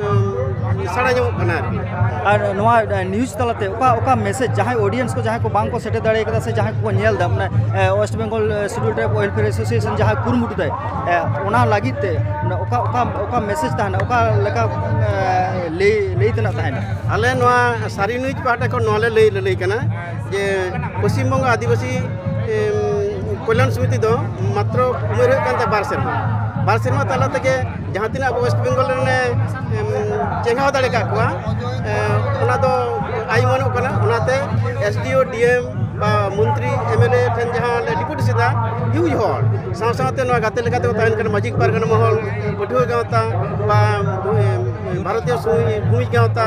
ᱩᱢ, ᱥᱟᱲᱟ ᱧᱟᱢᱚᱜ ᱠᱟᱱᱟ ᱟᱨᱠᱤ᱾ ᱟᱨ ᱱᱚᱣᱟ, ᱮ, ᱱᱤᱭᱩᱡᱽ ᱛᱟᱞᱟᱛᱮ ᱚᱠᱟ, ᱚᱠᱟ ᱢᱮᱥᱮᱡᱽ ᱡᱟᱦᱟᱸᱭ ᱚᱰᱤᱭᱮᱱᱥ ᱠᱚ, ᱡᱟᱦᱟᱸᱭ ᱠᱚ ᱵᱟᱝ ᱠᱚ ᱥᱮᱴᱮᱨ ᱫᱟᱲᱮ ᱠᱟᱫᱟ ᱥᱮ ᱡᱟᱦᱟᱸᱭ ᱠᱚᱠᱚ ᱧᱮᱞ ᱮᱫᱟ, ᱢᱟᱱᱮ, ᱮ, ᱳᱭᱮᱥᱴ ᱵᱮᱝᱜᱚᱞ, ᱮ, ᱥᱤᱰᱩᱞ ᱴᱨᱟᱭᱤᱵᱽ ᱣᱮᱞᱯᱷᱮᱭᱟᱨ ᱮᱥᱳᱥᱤᱭᱮᱥᱚᱱ ᱡᱟᱦᱟᱸ ᱠᱩᱨᱩᱢᱩᱴᱩ ᱫᱟᱭ, ᱮ, ᱚᱱᱟ ᱞᱟᱹᱜᱤᱫ ᱛᱮ, ᱢᱟᱱᱮ, ᱚᱠᱟ, ᱚᱠᱟ, ᱚᱠᱟ ᱢᱮᱥᱮᱡᱽ ᱛᱟᱦᱮᱱᱟ, ᱚᱠᱟ ᱞᱮᱠᱟ, ᱮ, ᱞᱟᱹᱭ, ᱞᱟᱹᱭ ᱛᱮᱱᱟᱜ ᱛᱟᱦᱮᱱᱟ? ᱟᱞᱮ ᱱᱚᱣᱟ ᱥᱟᱹᱨᱤ ᱱᱤᱭᱩᱡᱽ ᱯᱟᱦᱴᱟ ᱠᱷᱚᱱ ᱱᱚᱣᱟ ᱞᱮ ᱞᱟᱹᱭ ᱞᱟᱹᱞᱟᱹᱭ ᱠᱟᱱᱟ ᱡᱮ ᱯᱚᱥᱪᱤᱢ ᱵᱚᱝᱜᱚ ᱟᱹᱫᱤᱵᱟᱹᱥᱤ, ᱮᱢ, ᱠᱚᱞᱭᱟᱱ ᱥᱚᱢᱤᱛᱤ ᱫᱚ ᱢᱟᱛᱨᱚ ᱩᱢᱮᱨ ᱦᱩᱭᱩᱜ ᱠᱟᱱ ᱛᱟᱭᱟ ᱵᱟᱨ ᱥᱮᱨᱢᱟ᱾ ᱵᱟᱨ ᱥᱮᱨᱢᱟ ᱛᱟᱞᱟ ᱛᱮᱜᱮ ᱡᱟᱦᱟᱸ ᱛᱤᱱᱟᱹᱜ ᱟᱵᱚ ᱳᱭᱮᱥᱴ ᱵᱮᱝᱜᱚᱞ ᱨᱮᱱ, ᱮᱢ, ᱪᱮᱸᱜᱷᱟᱣ ᱫᱟᱲᱮ ᱠᱟᱜ ᱠᱚᱣᱟ, ᱮ, ᱚᱱᱟ ᱫᱚ ᱟᱭ ᱩᱢᱟᱹᱱᱚᱜ ᱠᱟᱱᱟ᱾ ᱚᱱᱟᱛᱮ ᱮᱥ ᱰᱤ ᱳ, ᱰᱤ ᱮᱢ ᱵᱟ ᱢᱚᱱᱛᱨᱤ, ᱮᱢ ᱮᱞ ᱮ ᱴᱷᱮᱱ ᱡᱟᱦᱟᱸ ᱞᱮ ᱰᱮᱯᱩᱴᱮᱥᱚᱱ ᱮᱫᱟ, ᱦᱤᱭᱩᱡᱽ ᱦᱚᱲ, ᱥᱟᱶ ᱥᱟᱶᱛᱮ ᱱᱚᱣᱟ ᱜᱟᱛᱮ ᱞᱮᱠᱟᱛᱮ ᱠᱚ ᱛᱟᱦᱮᱱ ᱠᱟᱱᱟ ᱢᱟᱹᱡᱷᱤ ᱯᱟᱨᱜᱟᱱᱟ ᱢᱚᱦᱚᱞ, ᱯᱟᱹᱴᱷᱩᱣᱟᱹ ᱜᱟᱶᱛᱟ ᱵᱟ, ᱮ, ᱵᱷᱟᱨᱚᱛᱤᱭᱚ ᱥᱩᱭ-, ᱵᱷᱩᱢᱤᱡᱽ ᱜᱟᱶᱛᱟ,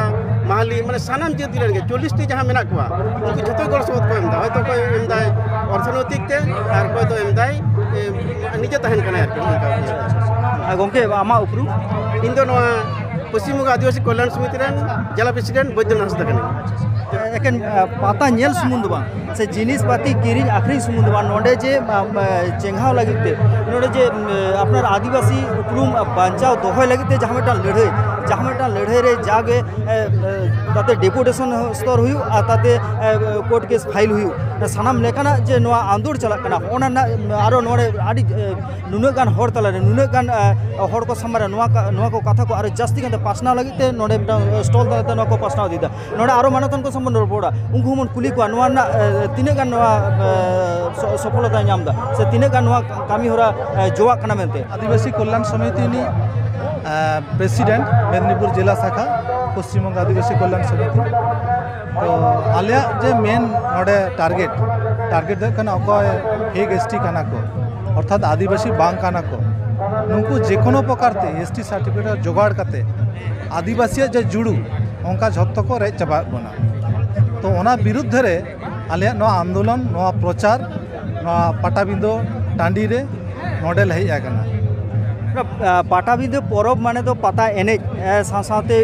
ᱢᱟᱦᱟᱞᱤ, ᱢᱟᱱᱮ ᱥᱟᱱᱟᱢ ᱡᱟᱹᱛ ᱨᱮᱱ ᱜᱮ ᱪᱚᱞᱞᱤᱥ ᱴᱤ ᱡᱟᱦᱟᱸ ᱢᱮᱱᱟᱜ ᱠᱚᱣᱟ, ᱩᱱᱠᱩ ᱡᱷᱚᱛᱚ ᱜᱚᱲᱚ ᱥᱚᱯᱚᱦᱚᱫ ᱠᱚ ᱮᱢ ᱮᱫᱟ᱾ ᱦᱚᱭᱛᱳ ᱚᱠᱚᱭ ᱮᱢ ᱮᱫᱟᱭ ᱚᱨᱛᱷᱚᱱᱳᱭᱛᱤᱠ ᱛᱮ, ᱟᱨ ᱚᱠᱚᱭ ᱫᱚ ᱮᱢ ᱮᱫᱟᱭ, ᱮ, ᱱᱤᱡᱮ ᱛᱟᱦᱮᱱ ᱠᱟᱱᱟᱭ ᱟᱨᱠᱤ, ᱚᱱᱠᱟ᱾ ᱟᱨ ᱜᱚᱢᱠᱮ, ᱟᱢᱟᱜ ᱩᱯᱨᱩᱢ? ᱤᱧ ᱫᱚ ᱱᱚᱣᱟ ᱯᱚᱥᱪᱤᱢ ᱵᱚᱝᱜᱚ ᱟᱹᱫᱤᱵᱟᱹᱥᱤ ᱠᱚᱞᱭᱟᱱ ᱥᱚᱢᱤᱛᱤ ᱨᱮᱱ ᱡᱮᱞᱟ ᱯᱨᱮᱥᱤᱰᱮᱱᱴ ᱵᱳᱭᱫᱚᱱᱟᱛᱷ ᱦᱟᱸᱥᱫᱟ ᱠᱟᱹᱱᱟᱹᱧ᱾ ᱮᱠᱮᱱ, ᱟ, ᱯᱟᱛᱟ ᱧᱮᱞ ᱥᱩᱢᱩᱝ ᱫᱚ ᱵᱟᱝ, ᱥᱮ ᱡᱤᱱᱤᱥ ᱯᱟᱹᱛᱤ ᱠᱤᱨᱤᱧ ᱟᱹᱠᱷᱨᱤᱧ ᱥᱩᱢᱩᱝ ᱫᱚ ᱵᱟᱝ, ᱱᱚᱰᱮ ᱡᱮ, ᱟ, ᱟ, ᱪᱮᱸᱜᱷᱟᱣ ᱞᱟᱹᱜᱤᱫ ᱛᱮ, ᱱᱚᱰᱮ ᱡᱮ, ᱟ, ᱟᱯᱱᱟᱨ ᱟᱹᱫᱤᱵᱟᱹᱥᱤ ᱩᱯᱨᱩᱢ, ᱟ, ᱵᱟᱧᱪᱟᱣ ᱫᱚᱦᱚᱭ ᱞᱟᱹᱜᱤᱫ ᱛᱮ ᱡᱟᱦᱟᱸ ᱢᱤᱫᱴᱟᱝ ᱞᱟᱹᱲᱦᱟᱹᱭ, ᱡᱟᱦᱟᱸ ᱢᱤᱫᱴᱟᱝ ᱞᱟᱹᱲᱦᱟᱹᱭ ᱨᱮ ᱡᱟᱜᱮ, ᱮ, ᱮ, ᱛᱟᱛᱮ ᱰᱮᱯᱩᱴᱮᱥᱚᱱ ᱥᱛᱚᱨ ᱦᱩᱭᱩᱜ ᱟᱨ ᱛᱟᱛᱮ, ᱮ, ᱠᱳᱨᱴ ᱠᱮᱥ ᱯᱷᱟᱭᱤᱞ ᱦᱩᱭᱩᱜ, ᱥᱟᱱᱟᱢ ᱞᱮᱠᱟᱱᱟᱜ ᱡᱮ ᱱᱚᱣᱟ ᱟᱸᱫᱳᱲ ᱪᱟᱞᱟᱜ ᱠᱟᱱᱟ, ᱚᱱᱟ ᱨᱮᱱᱟᱜ ᱟᱨᱚ ᱱᱚᱰᱮ ᱟᱹᱰᱤ, ᱮ, ᱱᱩᱱᱟᱹᱜ ᱜᱟᱱ ᱦᱚᱲ ᱛᱟᱞᱟᱨᱮ, ᱱᱩᱱᱟᱹᱜ ᱜᱟᱱ, ᱮ, ᱦᱚᱲ ᱠᱚ ᱥᱟᱢᱟᱝ ᱨᱮ ᱱᱚᱣᱟ ᱠᱟ-, ᱱᱚᱣᱟ ᱠᱚ ᱠᱟᱛᱷᱟ ᱠᱚ ᱟᱨᱚ ᱡᱟᱹᱥᱛᱤ ᱜᱟᱱᱛᱮ ᱯᱟᱥᱱᱟᱣ ᱞᱟᱹᱜᱤᱫ ᱛᱮ ᱱᱚᱰᱮ ᱢᱤᱫᱴᱟᱝ ᱥᱴᱚᱞ ᱫᱟᱨᱟᱭ ᱛᱮ ᱱᱚᱣᱟ ᱠᱚ ᱯᱟᱥᱱᱟᱣ ᱤᱫᱤᱭᱮᱫᱟ᱾ ᱱᱚᱰᱮ ᱟᱨᱚ ᱢᱟᱱᱚᱛᱟᱱ ᱠᱚ ᱥᱟᱶ ᱵᱚᱱ ᱨᱚᱯᱚᱲᱟ, ᱩᱱᱠᱩ ᱦᱚᱸᱵᱚᱱ ᱠᱩᱞᱤ ᱠᱚᱣᱟ ᱱᱚᱣᱟ ᱨᱮᱱᱟᱜ, ᱮ, ᱛᱤᱱᱟᱹᱜ ᱜᱟᱱ ᱱᱚᱣᱟ, ᱮ, ᱥᱚ-, ᱥᱚᱯᱷᱚᱞᱚᱛᱟᱭ ᱧᱟᱢ ᱮᱫᱟ ᱥᱮ ᱛᱤᱱᱟᱹᱜ ᱜᱟᱱ ᱱᱚᱣᱟ ᱠᱟᱹᱢᱤ ᱦᱚᱨᱟ, ᱮ, ᱡᱚᱣᱟᱜ ᱠᱟᱱᱟ ᱢᱮᱱᱛᱮ᱾ ᱟᱹᱫᱤᱵᱟᱹᱥᱤ ᱠᱚᱞᱭᱟᱱ ᱥᱚᱢᱤᱛᱤ ᱨᱤᱱᱤᱡ, ᱮ, ᱯᱨᱮᱥᱤᱰᱮᱱᱴ, ᱢᱮᱫᱽᱱᱤᱯᱩᱨ ᱡᱮᱞᱟ ᱥᱟᱠᱷᱟ, ᱯᱚᱥᱪᱤᱢ ᱵᱚᱝᱜᱚ ᱟᱹᱫᱤᱵᱟᱹᱥᱤ ᱠᱚᱞᱭᱟᱱ ᱥᱚᱢᱤᱛᱤ᱾ ᱛᱚ ᱟᱞᱮᱭᱟᱜ ᱡᱮ ᱢᱮᱱ ᱱᱚᱰᱮ ᱴᱟᱨᱜᱮᱴ, ᱴᱟᱨᱜᱮᱴ ᱫᱚ ᱦᱩᱭᱩᱜ ᱠᱟᱱᱟ ᱚᱠᱚᱭ ᱯᱷᱮᱠ ᱮᱥᱴᱤ ᱠᱟᱱᱟ ᱠᱚ, ᱚᱨᱛᱷᱟᱛ ᱟᱹᱫᱤᱵᱟᱹᱥᱤ ᱵᱟᱝ ᱠᱟᱱᱟ ᱠᱚ, ᱱᱩᱠᱩ ᱡᱮᱠᱳᱱᱳ ᱯᱨᱚᱠᱟᱨ ᱛᱮ ᱮᱥᱴᱤ ᱥᱟᱨᱴᱤᱯᱷᱤᱠᱮᱴ ᱡᱚᱜᱟᱲ ᱠᱟᱛᱮ ᱟᱹᱫᱤᱵᱟᱹᱥᱤᱭᱟᱜ ᱡᱮ ᱡᱩᱲᱩ, ᱚᱱᱠᱟ ᱡᱷᱚᱛᱚ ᱠᱚ ᱨᱮᱡ ᱪᱟᱵᱟᱭᱮᱫ ᱵᱚᱱᱟ᱾ ᱛᱚ ᱚᱱᱟ ᱵᱤᱨᱩᱫᱽᱫᱷᱮ ᱨᱮ ᱟᱞᱮᱭᱟᱜ ᱱᱚᱣᱟ ᱟᱱᱫᱳᱞᱚᱱ, ᱱᱚᱣᱟ ᱯᱨᱚᱪᱟᱨ, ᱱᱚᱣᱟ ᱯᱟᱴᱟᱵᱤᱸᱫᱟᱹ ᱴᱟᱺᱰᱤ ᱨᱮ ᱱᱚᱰᱮ ᱞᱮ ᱦᱮᱡ ᱟᱠᱟᱱᱟ᱾ ᱯᱟᱴᱟᱵᱤᱸᱫᱟᱹ ᱯᱚᱨᱚᱵᱽ ᱢᱟᱱᱮ ᱫᱚ ᱯᱟᱛᱟ ᱮᱱᱮᱡ, ᱥᱟᱶ ᱥᱟᱶᱛᱮ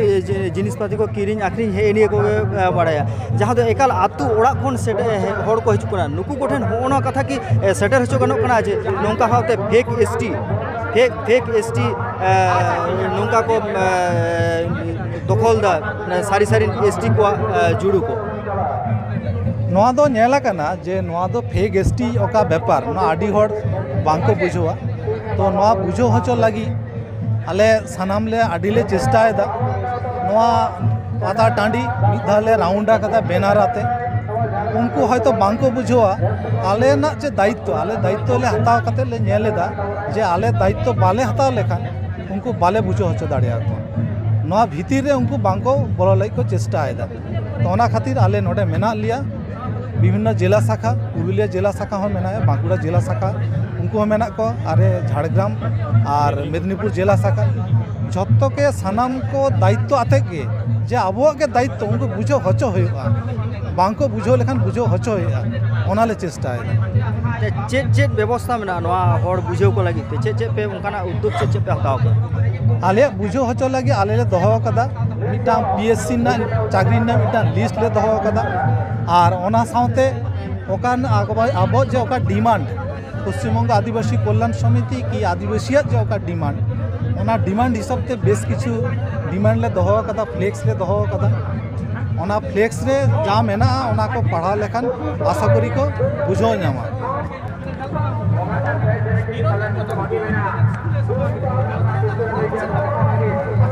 ᱡᱤᱱᱤᱥ ᱯᱟᱹᱛᱤ ᱠᱚ ᱠᱤᱨᱤᱧ ᱟᱹᱠᱷᱨᱤᱧ, ᱦᱮᱸ, ᱱᱤᱭᱟᱹ ᱠᱚᱜᱮ ᱵᱟᱲᱟᱭᱟ᱾ ᱡᱟᱦᱟᱸ ᱫᱚ ᱮᱠᱟᱞ ᱟᱹᱛᱩ ᱚᱲᱟᱜ ᱠᱷᱚᱱ ᱥᱮᱴᱮᱨ ᱦᱚᱲ ᱠᱚ ᱦᱤᱡᱩᱜ ᱠᱟᱱᱟ, ᱱᱩᱠᱩ ᱠᱚᱴᱷᱮᱱ ᱦᱚᱸᱜᱼᱚ ᱱᱚᱣᱟ ᱠᱟᱛᱷᱟ ᱠᱤ ᱥᱮᱴᱮᱨ ᱦᱚᱪᱚ ᱜᱟᱱᱚᱜ ᱠᱟᱱᱟ ᱡᱮ ᱱᱚᱝᱠᱟ ᱵᱷᱟᱵᱛᱮ fake ST, fake fake ST ᱱᱚᱝᱠᱟ ᱠᱚ ᱫᱚᱠᱷᱚᱞ ᱫᱟ ᱥᱟᱹᱨᱤ ᱥᱟᱹᱨᱤ ᱮᱥᱴᱤ ᱠᱚᱣᱟᱜ ᱡᱩᱲᱩ ᱠᱚ? ᱱᱚᱣᱟ ᱫᱚ ᱧᱮᱞ ᱟᱠᱟᱱᱟ ᱡᱮ ᱱᱚᱣᱟ ᱫᱚ ᱯᱷᱮᱠ ᱮᱥᱴᱤ ᱚᱠᱟ ᱵᱮᱯᱟᱨ, ᱱᱚᱣᱟ ᱟᱹᱰᱤ ᱦᱚᱲ ᱵᱟᱝᱠᱚ ᱵᱩᱡᱷᱟᱹᱣᱟ᱾ ᱛᱚ ᱱᱚᱣᱟ ᱵᱩᱡᱷᱟᱹᱣ ᱦᱚᱪᱚ ᱞᱟᱹᱜᱤᱫ ᱟᱞᱮ ᱥᱟᱱᱟᱢ ᱞᱮ ᱟᱹᱰᱤ ᱞᱮ ᱪᱮᱥᱴᱟᱭᱮᱫᱟ᱾ ᱱᱚᱣᱟ ᱯᱟᱛᱟ ᱴᱟᱺᱰᱤ ᱢᱤᱫ ᱫᱷᱟᱣ ᱞᱮ ᱨᱟᱣᱩᱱᱰ ᱟᱠᱟᱫᱟ ᱵᱮᱱᱟᱨ ᱟᱛᱮ᱾ ᱩᱱᱠᱩ ᱦᱚᱭᱛᱳ ᱵᱟᱝᱠᱚ ᱵᱩᱡᱷᱟᱹᱣᱟ, ᱟᱞᱮᱱᱟᱜ ᱪᱮᱫ ᱫᱟᱭᱤᱛᱛᱚ, ᱟᱞᱮ ᱫᱟᱭᱤᱛᱛᱚ ᱞᱮ ᱦᱟᱛᱟᱣ ᱠᱟᱛᱮ ᱞᱮ ᱧᱮᱞ ᱮᱫᱟ ᱡᱮ ᱟᱞᱮ ᱫᱟᱭᱤᱛᱛᱚ ᱵᱟᱞᱮ ᱦᱟᱛᱟᱣ ᱞᱮᱠᱷᱟᱱ ᱩᱱᱠᱩ ᱵᱟᱞᱮ ᱵᱩᱡᱷᱟᱹᱣ ᱦᱚᱪᱚ ᱫᱟᱲᱮᱭᱟᱠᱚᱣᱟ᱾ ᱱᱚᱣᱟ ᱵᱷᱤᱛᱤᱨ ᱨᱮ ᱩᱱᱠᱩ ᱵᱟᱝᱠᱚ ᱵᱚᱞᱚ ᱞᱟᱹᱜᱤᱫ ᱠᱚ ᱪᱮᱥᱴᱟᱭᱮᱫᱟ᱾ ᱛᱚ ᱚᱱᱟ ᱠᱷᱟᱹᱛᱤᱨ ᱟᱞᱮ ᱱᱚᱰᱮ ᱢᱮᱱᱟᱜ ᱞᱮᱭᱟ᱾ ᱵᱤᱵᱷᱤᱱᱱᱚ ᱡᱮᱞᱟ ᱥᱟᱠᱷᱟ, ᱯᱩᱨᱩᱞᱤᱭᱟᱹ ᱡᱮᱞᱟ ᱥᱟᱠᱷᱟ ᱦᱚᱸ ᱢᱮᱱᱟᱜᱼᱟ, ᱵᱟᱸᱠᱩᱲᱟ ᱡᱮᱞᱟ ᱥᱟᱠᱷᱟ ᱩᱱᱠᱩ ᱦᱚᱸ ᱢᱮᱱᱟᱜ ᱠᱚᱣᱟ, ᱟᱨ ᱡᱷᱟᱲᱜᱨᱟᱢ ᱟᱨ ᱢᱮᱫᱽᱱᱤᱯᱩᱨ ᱡᱮᱞᱟ ᱥᱟᱠᱷᱟ᱾ ᱡᱷᱚᱛᱚ ᱜᱮ ᱥᱟᱱᱟᱢ ᱠᱚ ᱫᱟᱭᱤᱛᱛᱚ ᱟᱛᱮᱫ ᱜᱮ, ᱡᱮ ᱟᱵᱚᱣᱟᱜ ᱜᱮ ᱫᱟᱭᱤᱛᱛᱚ ᱩᱱᱠᱩ ᱵᱩᱡᱷᱟᱹᱣ ᱦᱚᱪᱚ ᱦᱩᱭᱩᱜᱼᱟ, ᱵᱟᱝᱠᱚ ᱵᱩᱡᱷᱟᱹᱣ ᱞᱮᱠᱷᱟᱱ ᱵᱩᱡᱷᱟᱹᱣ ᱦᱚᱪᱚ ᱦᱩᱭᱩᱜᱼᱟ, ᱚᱱᱟᱞᱮ ᱪᱮᱥᱴᱟᱭᱮᱫᱟ᱾ ᱪᱮᱫ ᱪᱮᱫ ᱵᱮᱵᱚᱥᱛᱷᱟ ᱢᱮᱱᱟᱜᱼᱟ ᱱᱚᱣᱟ ᱦᱚᱲ ᱵᱩᱡᱷᱟᱹᱣ ᱠᱚ ᱞᱟᱹᱜᱤᱫ ᱛᱮ? ᱪᱮᱫ ᱪᱮᱫ ᱯᱮ ᱚᱱᱠᱟᱱᱟᱜ ᱩᱫᱽᱫᱳᱜᱽ ᱪᱮᱫ ᱪᱮᱫ ᱯᱮ ᱦᱟᱛᱟᱣ ᱠᱟᱫᱟ? ᱟᱞᱮᱭᱟᱜ ᱵᱩᱡᱷᱟᱹᱣ ᱦᱚᱪᱚ ᱞᱟᱹᱜᱤᱫ ᱟᱞᱮ ᱞᱮ ᱫᱚᱦᱚ ᱟᱠᱟᱫᱟ ᱢᱤᱫᱴᱟᱝ ᱯᱤ ᱮᱥ ᱥᱤ ᱨᱮᱱᱟᱜ ᱪᱟᱹᱠᱨᱤ ᱨᱮᱱᱟᱜ ᱢᱤᱫᱴᱟᱝ ᱞᱤᱥᱴ ᱞᱮ ᱫᱚᱦᱚ ᱟᱠᱟᱫᱟ᱾ ᱟᱨ ᱚᱱᱟ ᱥᱟᱶᱛᱮ ᱚᱠᱟᱱ ᱟᱵᱚ-, ᱟᱵᱚᱣᱟᱜ ᱡᱮ ᱚᱠᱟ ᱰᱤᱢᱟᱱᱰ, ᱯᱚᱥᱪᱤᱢᱵᱚᱝᱜᱚ ᱟᱹᱫᱤᱵᱟᱹᱥᱤ ᱠᱚᱞᱭᱟᱱ ᱥᱚᱢᱤᱛᱤ ᱠᱤ ᱟᱹᱫᱤᱵᱟᱹᱥᱤᱭᱟᱜ ᱡᱮ ᱚᱠᱟ ᱰᱤᱢᱟᱱᱰ, ᱚᱱᱟ ᱰᱤᱢᱟᱱᱰ ᱦᱤᱥᱟᱹᱵ ᱛᱮ ᱵᱮᱥ ᱠᱤᱪᱷᱩ ᱰᱤᱢᱟᱱᱰ ᱞᱮ ᱫᱚᱦᱚ ᱟᱠᱟᱫᱟ, ᱯᱷᱞᱮᱠᱥ ᱞᱮ ᱫᱚᱦᱚ ᱟᱠᱟᱫᱟ᱾ ᱚᱱᱟ ᱯᱷᱞᱮᱠᱥ ᱨᱮ ᱡᱟ ᱢᱮᱱᱟᱜᱼᱟ ᱚᱱᱟ ᱠᱚ ᱯᱟᱲᱦᱟᱣ ᱞᱮᱠᱷᱟᱱ ᱟᱥᱟ ᱠᱚᱨᱤ ᱠᱚ ᱵᱩᱡᱷᱟᱹᱣ ᱧᱟᱢᱟ᱾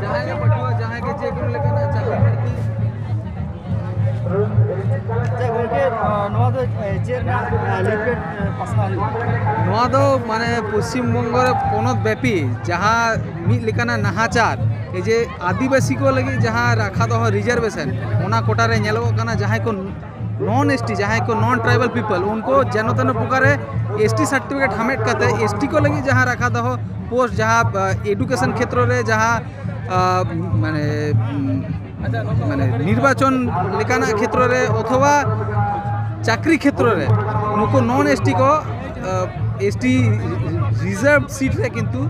ᱡᱟᱦᱟᱸᱭ ᱜᱮ ᱯᱟᱹᱴᱷᱩᱣᱟᱹ, ᱡᱟᱦᱟᱸᱭ ᱜᱮ ᱡᱮ ᱠᱳᱱᱳ ᱞᱮᱠᱟᱱᱟᱜ ᱪᱟᱹᱠᱨᱤ ᱵᱟᱹᱲᱛᱤ᱾ ᱟᱪᱪᱷᱟ ᱜᱚᱢᱠᱮ, ᱱᱚᱣᱟ ᱫᱚ ᱪᱮᱫ ᱨᱮᱱᱟᱜ ᱞᱤᱯᱷᱞᱮᱴ ᱯᱟᱥᱱᱟᱣ ᱦᱩᱭᱩᱜ ᱠᱟᱱᱟ? ᱱᱚᱣᱟ ᱫᱚ ᱢᱟᱱᱮ ᱯᱚᱥᱪᱤᱢ ᱵᱚᱝᱜᱚ ᱨᱮ ᱯᱚᱱᱚᱛ ᱵᱮᱯᱤ ᱡᱟᱦᱟᱸ ᱢᱤᱫ ᱞᱮᱠᱟᱱᱟᱜ ᱱᱟᱦᱟᱪᱟᱨ, ᱮ ᱡᱮ ᱟᱹᱫᱤᱵᱟᱹᱥᱤ ᱠᱚ ᱞᱟᱹᱜᱤᱫ ᱡᱟᱦᱟᱸ ᱨᱟᱠᱷᱟ ᱫᱚᱦᱚ ᱨᱤᱡᱟᱨᱵᱷᱮᱥᱚᱱ, ᱚᱱᱟ ᱠᱳᱴᱟ ᱨᱮ ᱧᱮᱞᱚᱜᱚᱜ ᱠᱟᱱᱟ, ᱡᱟᱦᱟᱸᱭ ᱠᱚ ᱱᱚᱱ ᱮᱥ ᱴᱤ, ᱡᱟᱦᱟᱸᱭ ᱠᱚ ᱱᱚᱱ ᱴᱨᱟᱭᱵᱟᱞ ᱯᱤᱯᱚᱞ, ᱩᱱᱠᱩ ᱡᱮᱱᱚ ᱛᱮᱱᱚ ᱯᱨᱚᱠᱟᱨᱮ ᱮᱥ ᱴᱤ ᱥᱟᱨᱴᱤᱯᱷᱤᱠᱮᱴ ᱦᱟᱢᱮᱴ ᱠᱟᱛᱮ ᱮᱥ ᱴᱤ ᱠᱚ ᱞᱟᱹᱜᱤᱫ ᱡᱟᱦᱟᱸ ᱨᱟᱠᱷᱟ ᱫᱚᱦᱚ ᱯᱳᱥᱴ, ᱡᱟᱦᱟᱸ ᱮᱰᱩᱠᱮᱥᱚᱱ ᱠᱷᱮᱛᱨᱚ ᱨᱮ, ᱡᱟᱦᱟᱸ ᱟᱸ, ᱢᱟᱱᱮ ᱩᱸ, ᱢᱟᱱᱮ ᱱᱤᱨᱵᱟᱪᱚᱱ ᱞᱮᱠᱟᱱᱟᱜ ᱠᱷᱮᱛᱨᱚ ᱨᱮ ᱚᱛᱷᱚᱵᱟ ᱪᱟᱹᱠᱨᱤ ᱠᱷᱮᱛᱨᱚ ᱨᱮ ᱱᱩᱠᱩ ᱱᱚᱱ ᱮᱥ ᱴᱤ ᱠᱚ ᱮᱥ ᱴᱤ ᱨᱤᱡᱟᱨᱵᱷ ᱥᱤᱴ ᱨᱮ ᱠᱤᱱᱛᱩ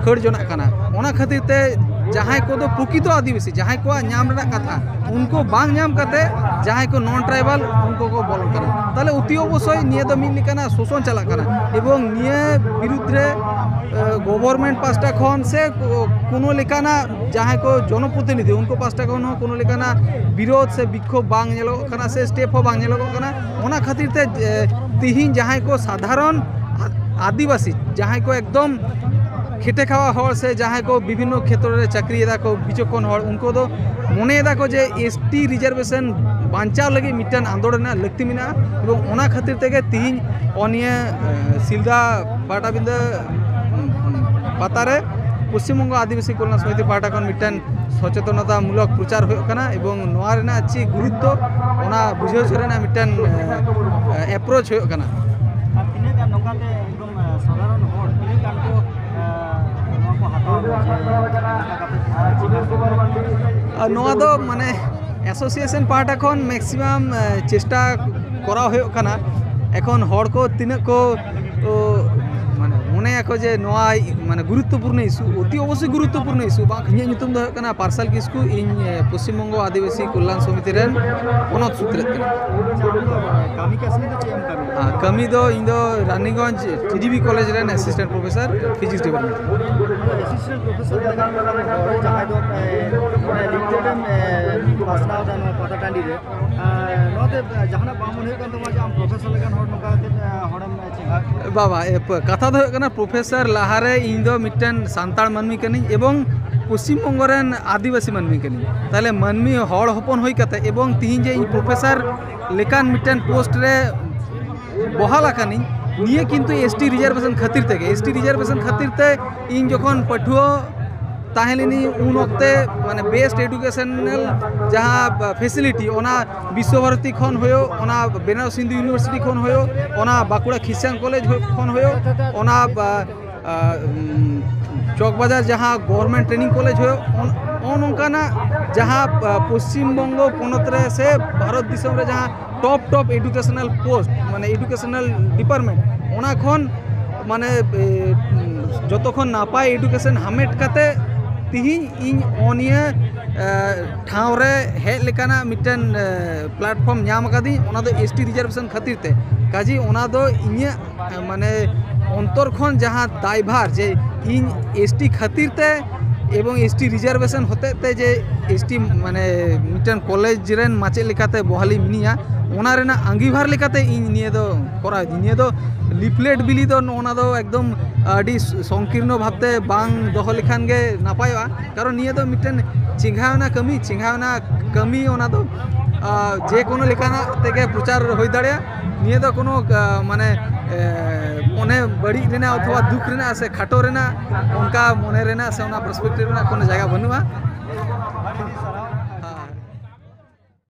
ᱠᱷᱟᱹᱲ ᱡᱚᱱᱟᱜ ᱠᱟᱱᱟ᱾ ᱚᱱᱟ ᱠᱷᱟᱹᱛᱤᱨ ᱛᱮ ᱡᱟᱦᱟᱸᱭ ᱠᱚᱫᱚ ᱯᱨᱚᱠᱤᱛᱚ ᱟᱹᱫᱤᱵᱟᱹᱥᱤ, ᱡᱟᱦᱟᱸᱭ ᱠᱚᱣᱟᱜ ᱧᱟᱢ ᱨᱮᱱᱟᱜ ᱠᱟᱛᱷᱟ, ᱩᱱᱠᱩ ᱵᱟᱝ ᱧᱟᱢ ᱠᱟᱛᱮ ᱡᱟᱦᱟᱸᱭ ᱠᱚ ᱱᱚᱱ ᱴᱨᱟᱭᱵᱟᱞ, ᱩᱱᱠᱩ ᱠᱚ ᱵᱚᱞᱚᱱ ᱠᱟᱱᱟ᱾ ᱛᱟᱦᱚᱞᱮ ᱚᱛᱤ ᱚᱵᱚᱥᱥᱳᱭ ᱱᱤᱭᱟᱹ ᱫᱚ ᱢᱤᱫ ᱞᱮᱠᱟᱱᱟᱜ ᱥᱳᱥᱚᱱ ᱪᱟᱞᱟᱜ ᱠᱟᱱᱟ, ᱮᱵᱚᱝ ᱱᱤᱭᱟᱹ ᱵᱤᱨᱩᱫᱽ ᱨᱮ ᱜᱚᱵᱷᱚᱨᱱᱢᱮᱱᱴ ᱯᱟᱥᱴᱟ ᱠᱷᱚᱱ ᱥᱮ ᱠᱳ- ᱠᱳᱱᱳ ᱞᱮᱠᱟᱱᱟᱜ ᱡᱟᱦᱟᱸᱭ ᱠᱚ ᱡᱚᱱᱚᱯᱨᱚᱛᱤᱱᱤᱫᱷᱤ, ᱩᱱᱠᱩ ᱯᱟᱥᱴᱟ ᱠᱷᱚᱱ ᱦᱚᱸ ᱠᱳᱱᱳ ᱞᱮᱠᱟᱱᱟᱜ ᱵᱤᱨᱳᱫᱷ ᱥᱮ ᱵᱤᱠᱠᱷᱳᱵ ᱵᱟᱝ ᱧᱮᱞᱚᱜᱚᱜ ᱠᱟᱱᱟ ᱥᱮ ᱥᱴᱮᱯ ᱦᱚᱸ ᱵᱟᱝ ᱧᱮᱞᱚᱜᱚᱜ ᱠᱟᱱᱟ᱾ ᱚᱱᱟ ᱠᱷᱟᱹᱛᱤᱨ ᱛᱮ ᱮ, ᱛᱤᱦᱤᱧ ᱡᱟᱦᱟᱸᱭ ᱠᱚ ᱥᱟᱫᱷᱟᱨᱚᱱ ᱟ- ᱟᱹᱫᱤᱵᱟᱹᱥᱤ, ᱡᱟᱦᱟᱸᱭ ᱠᱚ ᱮᱠᱫᱚᱢ ᱠᱷᱮᱴᱮ ᱠᱷᱟᱣᱟ ᱦᱚᱲ ᱥᱮ ᱡᱟᱦᱟᱸᱭ ᱠᱚ ᱵᱤᱵᱷᱤᱱᱱᱚ ᱠᱷᱮᱛᱨᱚ ᱨᱮ ᱪᱟᱹᱠᱨᱤᱭᱮᱫᱟ ᱠᱚ, ᱵᱤᱪᱚᱠᱠᱷᱚᱱ ᱦᱚᱲ, ᱩᱱᱠᱩ ᱫᱚ ᱢᱚᱱᱮᱭᱮᱫᱟ ᱠᱚ ᱡᱮ ᱮᱥ ᱴᱤ ᱨᱤᱡᱟᱨᱵᱷᱮᱥᱚᱱ ᱵᱟᱧᱪᱟᱣ ᱞᱟᱹᱜᱤᱫ ᱢᱤᱫᱴᱮᱱ ᱟᱱᱫᱳᱲᱚᱱ ᱨᱮᱱᱟᱜ ᱞᱟᱹᱠᱛᱤ ᱢᱮᱱᱟᱜᱼᱟ᱾ ᱮᱵᱚᱝ ᱚᱱᱟ ᱠᱷᱟᱹᱛᱤᱨ ᱛᱮᱜᱮ ᱛᱤᱦᱤᱧ ᱱᱚᱜᱼᱚ ᱱᱤᱭᱟᱹ ᱮ, ᱥᱤᱞᱫᱟ ᱯᱟᱴᱟᱵᱤᱸᱫᱟᱹ ᱩᱸ, ᱩᱸ, ᱯᱟᱛᱟ ᱨᱮ ᱯᱚᱥᱪᱤᱢ ᱵᱚᱝᱜᱚ ᱟᱹᱫᱤᱵᱟᱹᱥᱤ ᱠᱚᱞᱭᱟᱱ ᱥᱚᱢᱤᱛᱤ ᱯᱟᱦᱴᱟ ᱠᱷᱚᱱ ᱢᱤᱫᱴᱮᱱ ᱥᱚᱪᱮᱛᱚᱱᱚᱛᱟ ᱢᱩᱞᱚᱠ ᱯᱨᱚᱪᱟᱨ ᱦᱩᱭᱩᱜ ᱠᱟᱱᱟ ᱮᱵᱚᱝ ᱱᱚᱣᱟ ᱨᱮᱱᱟᱜ ᱪᱮᱫ ᱜᱩᱨᱩᱛᱛᱚ, ᱚᱱᱟ ᱵᱩᱡᱷᱟᱹᱣ ᱦᱚᱪᱚ ᱨᱮᱱᱟᱜ ᱢᱤᱫᱴᱮᱱ ᱮ, ᱮ, ᱮᱯᱨᱳᱪ ᱦᱩᱭᱩᱜ ᱠᱟᱱᱟ᱾ ᱟᱨ ᱛᱤᱱᱟᱹᱜ ᱜᱟᱱ ᱱᱚᱝᱠᱟᱛᱮ ᱮᱠᱫᱚᱢ ᱮ, ᱥᱟᱫᱷᱟᱨᱚᱱ ᱦᱚᱲ ᱛᱤᱱᱟᱹᱜ ᱜᱟᱱ ᱠᱚ ᱮ, ᱱᱚᱣᱟ ᱠᱚ ᱦᱟᱛᱟᱣ ᱮᱫᱟ ᱡᱮ ᱱᱚᱝᱠᱟ ᱠᱟᱛᱮ ᱟᱨ ᱪᱤᱠᱟ ᱥᱮ? ᱟᱨ ᱱᱚᱣᱟ ᱫᱚ ᱢᱟᱱᱮ ᱮᱥᱳᱥᱤᱭᱮᱥᱚᱱ ᱯᱟᱦᱴᱟ ᱠᱷᱚᱱ ᱢᱮᱠᱥᱤᱢᱟᱢ ᱮ, ᱪᱮᱥᱴᱟ ᱠᱚᱨᱟᱣ ᱦᱩᱭᱩᱜ ᱠᱟᱱᱟ᱾ ᱮᱠᱷᱚᱱ ᱦᱚᱲ ᱠᱚ ᱛᱤᱱᱟᱹᱜ ᱠᱚ ᱠᱚ, ᱢᱟᱱᱮ, ᱢᱚᱱᱮᱭᱟᱠᱚ ᱡᱮ ᱱᱚᱣᱟ, ᱢᱟᱱᱮ, ᱜᱩᱨᱩᱛᱛᱚᱯᱩᱨᱱᱚ ᱤᱥᱩ, ᱚᱛᱤ ᱚᱵᱚᱥᱥᱳᱭ ᱜᱩᱨᱩᱛᱛᱚᱯᱩᱨᱱᱚ ᱤᱥᱩ ᱵᱟᱝ᱾ ᱤᱧᱟᱹᱜ ᱧᱩᱛᱩᱢ ᱫᱚ ᱦᱩᱭᱩᱜ ᱠᱟᱱᱟ ᱯᱟᱨᱥᱟᱞ ᱠᱤᱥᱠᱩ, ᱤᱧ ᱮ, ᱯᱚᱥᱪᱤᱢ ᱵᱚᱝᱜᱚ ᱟᱹᱫᱤᱵᱟᱹᱥᱤ ᱠᱚᱞᱭᱟᱱ ᱥᱚᱢᱤᱛᱤ ᱨᱮᱱ ᱯᱚᱱᱚᱛ ᱥᱩᱛᱨᱮᱛ ᱠᱟᱹᱱᱟᱹᱧ᱾ ᱟᱪᱪᱷᱟ, ᱟᱢ ᱫᱚ ᱠᱟᱹᱢᱤ ᱠᱟᱹᱥᱱᱤ ᱫᱚ ᱪᱮᱫ ᱮᱢ ᱠᱟᱹᱢᱤᱭᱟ? ᱟᱨ ᱠᱟᱹᱢᱤ ᱫᱚ ᱤᱧ ᱫᱚ Raniganj T D B college ᱨᱮᱱ ᱮᱥᱤᱥᱴᱮᱱᱴ ᱯᱨᱚᱯᱷᱮᱥᱚᱨ ᱯᱷᱤᱡᱤᱠᱥ ᱰᱤᱯᱟᱨᱴᱢᱮᱱᱴ᱾ ᱟᱪᱪᱷᱟ, ᱮᱥᱤᱥᱴᱮᱱᱴ ᱯᱨᱚᱯᱷᱮᱥᱚᱨ ᱞᱮᱠᱟᱱ ᱢᱤᱫᱴᱟᱝ ᱦᱚᱲ ᱡᱟᱦᱟᱸᱭ ᱫᱚ ᱮ, ᱱᱚᱰᱮ ᱞᱤᱴᱟᱨᱮᱪᱟᱨ ᱮᱢ ᱮ, ᱯᱟᱥᱱᱟᱣ ᱮᱫᱟ ᱱᱚᱣᱟ ᱯᱟᱛᱟ ᱴᱟᱺᱰᱤ ᱨᱮ, ᱟᱨ ᱱᱚᱣᱟ ᱛᱮ ᱡᱟᱦᱟᱱᱟᱜ ᱵᱟᱝ ᱢᱚᱱᱮ ᱦᱩᱭᱩᱜ ᱠᱟᱱ ᱛᱟᱢᱟ ᱡᱮ ᱟᱢ ᱯᱨᱚᱯᱷᱮᱥᱚᱨ ᱞᱮᱠᱟᱱ ᱦᱚᱲ ᱱᱚᱝᱠᱟ ᱠᱟᱛᱮ ᱮ, ᱦᱚᱲᱮᱢ ᱪᱮᱸᱜᱷᱟᱜ? ᱵᱟᱵᱟ, ᱮ, ᱯ-, ᱠᱟᱛᱷᱟ ᱫᱚ ᱦᱩᱭᱩᱜ ᱠᱟᱱᱟ, ᱯᱨᱚᱯᱷᱮᱥᱚᱨ ᱞᱟᱦᱟᱨᱮ ᱤᱧ ᱫᱚ ᱢᱤᱫᱴᱮᱱ ᱥᱟᱱᱛᱟᱲ ᱢᱟᱹᱱᱢᱤ ᱠᱟᱹᱱᱟᱹᱧ ᱮᱵᱚᱝ ᱯᱚᱥᱪᱤᱢ ᱵᱚᱝᱜᱚ ᱨᱮᱱ ᱟᱹᱫᱤᱵᱟᱹᱥᱤ ᱢᱟᱹᱱᱢᱤ ᱠᱟᱹᱱᱟᱹᱧ᱾ ᱛᱟᱦᱞᱮ ᱢᱟᱹᱱᱢᱤ ᱦᱚᱲ ᱦᱚᱯᱚᱱ ᱦᱩᱭ ᱠᱟᱛᱮ ᱮᱵᱚᱝ ᱛᱤᱦᱤᱧ ᱡᱮ ᱤᱧ ᱯᱨᱚᱯᱷᱮᱥᱚᱨ ᱞᱮᱠᱟᱱ ᱢᱤᱫᱴᱮᱱ ᱯᱳᱥᱴ ᱨᱮ ᱵᱚᱦᱟᱞ ᱟᱠᱟᱱᱟᱹᱧ, ᱱᱤᱭᱟᱹ ᱠᱤᱱᱛᱩ ᱮᱥ ᱴᱤ ᱨᱤᱡᱟᱨᱵᱷᱮᱥᱚᱱ ᱠᱷᱟᱹᱛᱤᱨ ᱛᱮᱜᱮ, ᱮᱥ ᱴᱤ ᱨᱤᱡᱟᱨᱵᱷᱮᱥᱚᱱ ᱠᱷᱟᱹᱛᱤᱨ ᱛᱮ ᱤᱧ ᱡᱚᱠᱷᱚᱱ ᱯᱟᱹᱴᱷᱩᱣᱟᱹ ᱛᱟᱦᱮᱸ ᱞᱮᱱᱟᱹᱧ ᱩᱱ ᱚᱠᱛᱮ, ᱢᱟᱱᱮ ᱵᱮᱥᱴ ᱮᱰᱩᱠᱮᱥᱚᱱᱟᱞ ᱡᱟᱦᱟᱸ ᱯᱷᱮᱥᱤᱞᱤᱴᱤ, ᱚᱱᱟ ᱵᱤᱥᱥᱚ ᱵᱷᱟᱨᱚᱛᱤ ᱠᱷᱚᱱ ᱦᱩᱭᱩᱜ, ᱚᱱᱟ ᱵᱮᱱᱟᱨᱚᱥ ᱦᱤᱱᱫᱩ ᱤᱭᱩᱱᱤᱵᱷᱟᱨᱥᱤᱴᱤ ᱠᱷᱚᱱ ᱦᱩᱭᱩᱜ, ᱚᱱᱟ ᱵᱟᱸᱠᱩᱲᱟ ᱠᱷᱨᱤᱥᱪᱟᱱ ᱠᱚᱞᱮᱡᱽ ᱠᱷᱚᱱ ᱦᱩᱭᱩᱜ, ᱚᱱᱟ ᱪᱚᱠ ᱵᱟᱡᱟᱨ ᱡᱟᱦᱟᱸ ᱜᱚᱵᱷᱚᱨᱢᱮᱱᱴ ᱴᱨᱮᱱᱤᱝ ᱠᱚᱞᱮᱡᱽ ᱦᱩᱭᱩᱜ, ᱱᱚᱜᱼᱚ ᱱᱚᱝᱠᱟᱱᱟᱜ ᱡᱟᱦᱟᱸ ᱯᱚᱥᱪᱤᱢ ᱵᱚᱝᱜᱚ ᱯᱚᱱᱚᱛ ᱨᱮ ᱥᱮ ᱵᱷᱟᱨᱚᱛ ᱫᱤᱥᱚᱢ ᱨᱮ ᱡᱟᱦᱟᱸ ᱴᱚᱯ ᱴᱚᱯ ᱮᱰᱩᱠᱮᱥᱚᱱᱟᱞ ᱯᱳᱥᱴ, ᱢᱟᱱᱮ ᱮᱰᱩᱠᱮᱥᱚᱱᱟᱞ ᱰᱤᱯᱟᱨᱴᱢᱮᱱᱴ, ᱚᱱᱟ ᱠᱷᱚᱱ ᱢᱟᱱᱮ ᱡᱚᱛᱚ ᱠᱷᱚᱱ ᱱᱟᱯᱟᱭ ᱮᱰᱩᱠᱮᱥᱚᱱ ᱦᱟᱢᱮᱴ ᱠᱟᱛᱮ ᱛᱤᱦᱤᱧ ᱤᱧ ᱱᱚᱜᱼᱚ ᱱᱤᱭᱟᱹ ᱴᱷᱟᱶ ᱨᱮ ᱦᱮᱡ ᱞᱮᱠᱟᱱᱟᱜ ᱢᱤᱫᱴᱮᱱ ᱯᱞᱟᱴᱯᱷᱚᱨᱢ ᱧᱟᱢ ᱟᱠᱟᱫᱤᱧ, ᱚᱱᱟ ᱫᱚ ᱮᱥ ᱴᱤ ᱨᱤᱡᱟᱨᱵᱷᱮᱥᱚᱱ ᱠᱷᱟᱹᱛᱤᱨ ᱛᱮ᱾ ᱠᱟᱡᱮ ᱚᱱᱟ ᱫᱚ ᱤᱧᱟᱹᱜ ᱢᱟᱱᱮ ᱚᱱᱛᱚᱨ ᱠᱷᱚᱱ ᱡᱟᱦᱟᱸ ᱫᱟᱭᱵᱷᱟᱨ, ᱡᱮ ᱤᱧ ᱮᱥ ᱴᱤ ᱠᱷᱟᱹᱛᱤᱨ ᱛᱮ ᱮᱵᱚᱝ ᱮᱥ ᱴᱤ ᱨᱤᱡᱟᱨᱵᱷᱮᱥᱚᱱ ᱦᱚᱛᱮᱡ ᱛᱮ ᱡᱮ ᱮᱥ ᱴᱤ ᱢᱟᱱᱮ ᱢᱤᱫᱴᱮᱱ ᱠᱚᱞᱮᱡᱽ ᱨᱮᱱ ᱢᱟᱪᱮᱫ ᱞᱮᱠᱟᱛᱮ ᱵᱚᱦᱟᱞᱤ ᱢᱤᱱᱟᱹᱧᱟ, ᱚᱱᱟ ᱨᱮᱱᱟᱜ ᱟᱸᱜᱤᱵᱷᱟᱨ ᱞᱮᱠᱟᱛᱮ ᱤᱧ ᱱᱤᱭᱟᱹ ᱫᱚ ᱠᱚᱨᱟᱣ ᱫᱤᱧ᱾ ᱱᱤᱭᱟᱹ ᱫᱚ ᱞᱤᱯᱷᱞᱮᱴ ᱵᱤᱞᱤ ᱫᱚ ᱱᱚᱜᱼᱚ ᱱᱟ ᱫᱚ ᱮᱠᱫᱚᱢ ᱟᱹᱰᱤ ᱥᱚᱝᱠᱤᱨᱱᱚ ᱵᱷᱟᱵᱽᱛᱮ ᱵᱟᱝ ᱫᱚᱦᱚ ᱞᱮᱠᱷᱟᱱ ᱜᱮ ᱱᱟᱯᱟᱭᱚᱜᱼᱟ᱾ ᱠᱟᱨᱚᱱ ᱱᱤᱭᱟᱹ ᱫᱚ ᱢᱤᱫᱴᱮᱱ ᱪᱮᱸᱜᱷᱟᱣᱱᱟ ᱠᱟᱹᱢᱤ, ᱪᱮᱸᱜᱷᱟᱣᱱᱟ ᱠᱟᱹᱢᱤ, ᱚᱱᱟ ᱫᱚ ᱡᱮ ᱠᱳᱱᱳ ᱞᱮᱠᱟᱱᱟᱜ ᱛᱮᱜᱮ ᱯᱨᱚᱪᱟᱨ ᱦᱩᱭ ᱫᱟᱲᱮᱭᱟᱜᱼᱟ᱾ ᱱᱤᱭᱟᱹ ᱫᱚ ᱠᱳᱱᱳ ᱢᱟᱱᱮ ᱢᱚᱱᱮ ᱵᱟᱹᱲᱤᱡ ᱨᱮᱱᱟᱜ ᱚᱛᱷᱚᱵᱟ ᱫᱩᱠ ᱨᱮᱱᱟᱜ ᱥᱮ ᱠᱷᱟᱴᱚ ᱨᱮᱱᱟᱜ ᱚᱱᱠᱟ ᱢᱚᱱᱮ ᱨᱮᱱᱟᱜ ᱥᱮ ᱚᱱᱟ ᱯᱟᱨᱥᱯᱮᱠᱴᱤᱵᱷ ᱨᱮᱱᱟᱜ ᱠᱳᱱᱳ ᱡᱟᱭᱜᱟ ᱵᱟᱹᱱᱩᱜᱼᱟ᱾